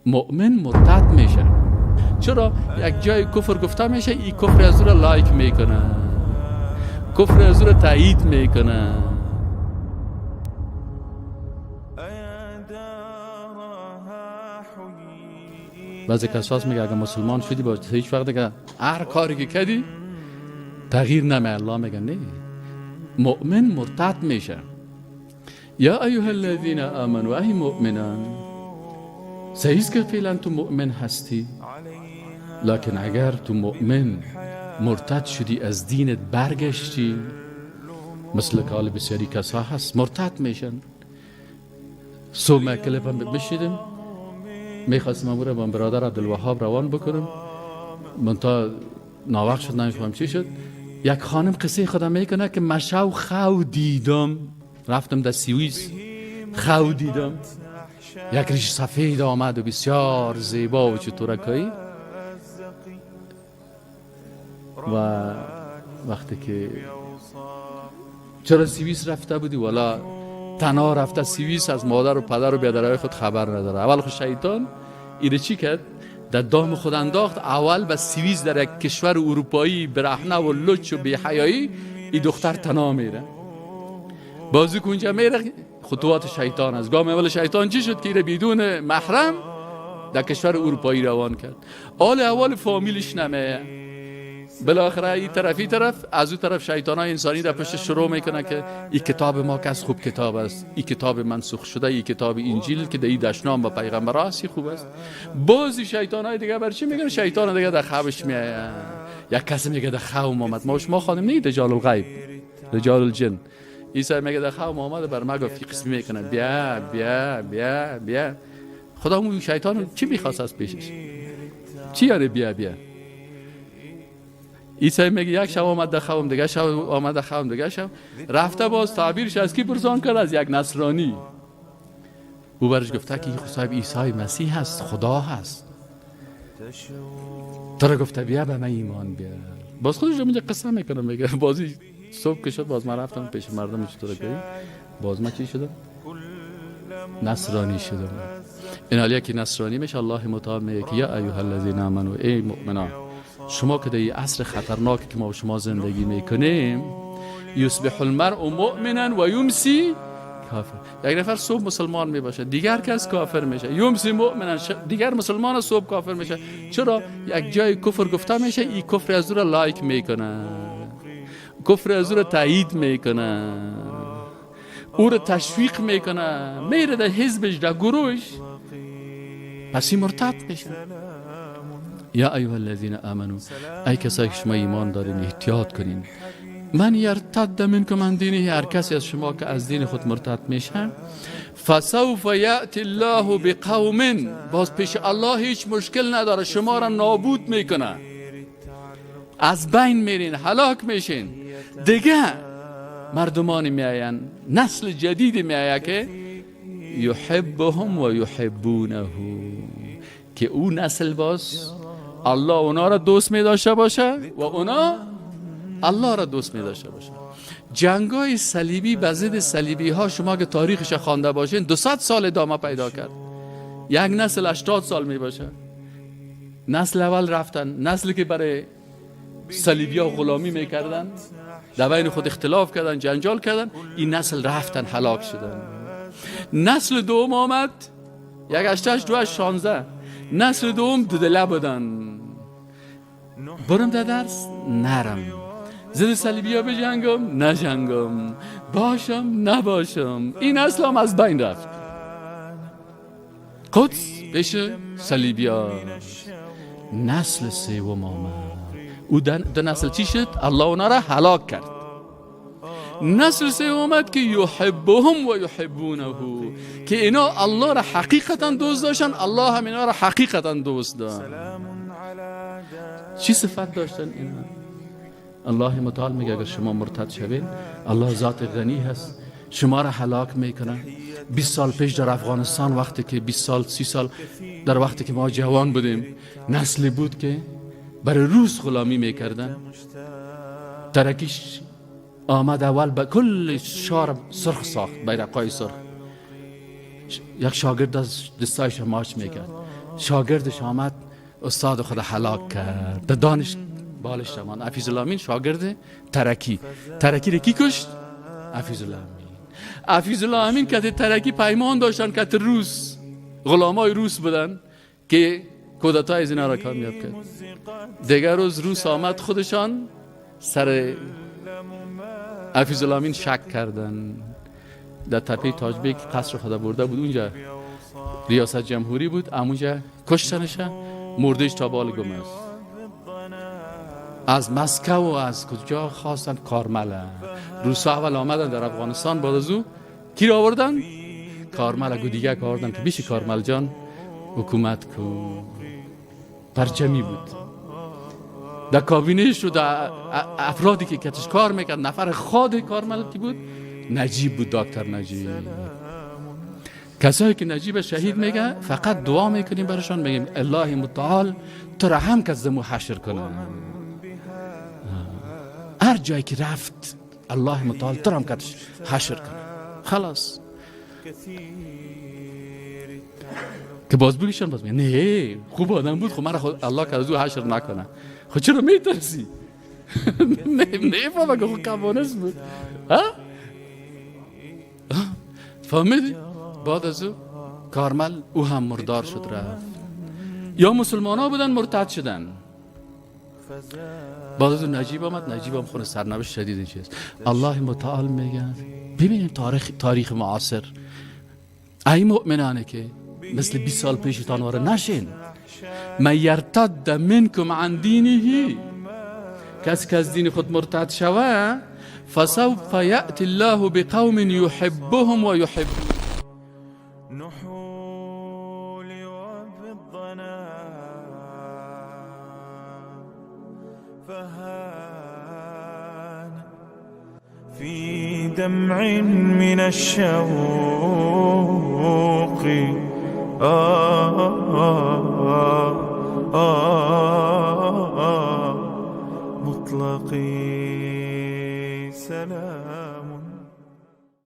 مؤمن مرتد میشه. چرا؟ یک جای کفر گفته میشه، این کفر از او را like میکنه، کفر از او را تایید میکنه. بعضی کساس میگه اگه مسلمان شدی با هیچ وقت دیگه هر کاری که کردی تغییر نمی. الله میگه نه، مؤمن مرتد میشه. یا ایها الذین آمنوا، ای مؤمنان، صحیح که فعلا تو مؤمن هستی، لکن اگر تو مؤمن مرتد شدی، از دینت برگشتی، مثل که حال بسیاری کسا هست مرتد میشن. صبح کلپ هم بشیدم، میخواستم امور با برادر عبدالوهاب روان بکنم، من تا ناوقت شد نمیفهم چی شد. یک خانم قصه خودم میکنه که مشو خو دیدم، رفتم در سوئیس خو دیدم، یک ریش سفید آمد و بسیار زیبا و چطورکایی. و وقتی که چرا سوئیس رفته بودی؟ والا تنها رفته سوئیس، از مادر و پدر و بیادرهای خود خبر نداره. اول خود شیطان ایره چی کرد؟ در دام خود انداخت. اول به سوئیس در یک کشور اروپایی برهنه و لچ و بی‌حیایی این دختر تنها میره. بازی کنجا میره، خطوات شیطان است. گام اول شیطان چی شد که ایره بدون محرم در کشور اروپایی روان کرد. آل اول فامیلش نمیه، بالاخره این طرف این طرف از اون طرف شیطان های انسانی در پشت شروع میکنه که این کتاب ما که از خوب کتاب است، این کتاب منسوخ شده، این کتاب انجیل که در این دشنام و پیغمبر هست خوب است. بعضی شیطان های دیگه بر چی میگن؟ شیطان دیگه در خوابش میایه. یک کسی میگه در خواب آمد، ما شما خانم نه، رجال الغیب، رجال الجن. عیسی میگه در خواب آمد بر ما گفت قسمی میکنه، بیا بیا بیا بیا. خدا اون شیطان چی میخواست از پیشش؟ چی یاره بیا بیا؟ عیسی میگه یک شب آمد در خوابم، دیگه شب آمد در خوابم، دیگه شب رفته باز تعبیرش از کی پرسان کرد؟ از یک نصرانی. او برش گفته که این صاحب عیسی مسیح هست، خدا هست. تو را گفته بیا به من ایمان بیار. باز خودش اینجا قصه میکنه، میگه بازی صبح که شد باز من رفتم پیش مردم چطور که باز من چی شدم؟ نصرانی شدم. این حالیه که نصرانی میشه، الله متعال میگه که یا ایها الذین آمنوا، ای مؤمنان، شما که در این عصر خطرناک که ما و شما زندگی میکنیم، یصبح المرء مؤمنا و یمسی کافر. یک نفر صبح مسلمان میباشه، دیگر کس کافر میشه. یمسی مؤمنا، دیگر مسلمان صبح کافر میشه. چرا؟ یک جای کفر گفته میشه، این کفر از او را like میکنه، کفر از او را تایید میکنه، او را تشویق میکنه، میره در حزبش، در گروهش، پس این مرتد میشه. یا ایها الذین آمنوا، ای کسایی که شما ایمان دارین، احتیاط کنین. من یرتد منکم عن دینه، هر کسی از شما که از دین خود مرتد میشه، فسوف یأتی الله بقوم، باز پیش الله هیچ مشکل نداره، شما را نابود میکنه، از بین میرین، هلاک میشین. دیگه مردمان میآیند، نسل جدید میآید که یحبهم و یحبونه، که او نسل باز الله اونا را دوست می داشته باشه و اونا الله را دوست می داشته باشه. جنگای صلیبی به ضد صلیبی ها، شما که تاریخش خوانده باشین، 200 سال ادامه پیدا کرد. یک نسل 80 سال می باشه. نسل اول رفتن، نسلی که برای صلیبی ها غلامی میکردن، در بین خود اختلاف کردن، جنجال کردن، این نسل رفتن هلاک شدن. نسل دوم آمد، 1 8 8 2 16. نسل دوم دو دله بودن، برم در درس نرم، ضد صلیبی ها بجنگم نجنگم، باشم نباشم، این نسل هم از بین رفت. قدس پیش صلیبی ها. نسل سوم آمد، او دو نسل چی شد؟ الله اونا را هلاک کرد. نسل سوم آمد که یحبهم و یحبونه، که اینا الله را حقیقتا دوست داشتن، الله هم اینا را حقیقتا دوست داشت. چی صفت داشتن اینا؟ الله متعال میگه اگر شما مرتد شوین، الله ذات غنی هست، شما را هلاک میکنه. 20 سال پیش در افغانستان، وقتی که 20 سال 30 سال، در وقتی که ما جوان بودیم، نسلی بود که برای روس غلامی میکردن. ترکیش آمد اول به کل شار سرخ ساخت، بیرقای سرخ. یک شاگرد از دستایش ماچ میکرد. شاگردش آمد استاد خود هلاک کرد. در دانش بالش رمان. حفیظ الله امین شاگرد ترکی. ترکی را کی کشت؟ حفیظ الله امین. حفیظ الله امین که ترکی پیمان داشتن که روس، غلامای روس بودن که کودتای از اینا را کامیاب کرد. دیگر روز روس آمد خودشان سر حفیظ الله امین شک کردن. در تپه تاجبیک قصر خدا برده بود، اونجا ریاست جمهوری بود، اونجا کشتنشه، مردش تا بال گم است. از مسکو و از کجا خواستن کارمل. روسا اول آمدن در افغانستان، بعد از او کی را آوردن؟ کارمل. گو دیگه که آوردن که بیشی کارمل جان حکومت کو. پرچمی بود در کابینهش و در افرادی که کتش کار میکرد. نفر خود کارمل کی بود؟ نجیب بود، دکتر نجیب. کسایی که نجیب شهید میگه فقط دعا میکنیم برشان، میگیم الله متعال تو را هم کس زمو حشر کنه. هر جایی که رفت الله متعال تو را هم کتش حشر کنه. خلاص که باز بگیشن باز میگه نه خوب آدم بود، خب من خود الله که از او حشر نکنه. خب چرا میترسی؟ نه فهمم که خب کمونیست بود. ها؟ فهمیدی؟ بعد از او کارمل او هم مردار شد رفت. یا مسلمان ها بودن مرتد شدن. بعد از او نجیب آمد، نجیب هم خون سرنوشت شدید چیز. الله متعال میگه ببینیم تاریخ معاصر، ای مؤمنانه که مثل 20 سال پیشتان واره نشین. من یرتد منکم عن دینه، کسی که از دین خود مرتد شوه، فسوف یأتی الله بقوم یحبهم و یحب. نحولي وبالضنا فهان في دمع من الشوق آه آه مطلقي سلام.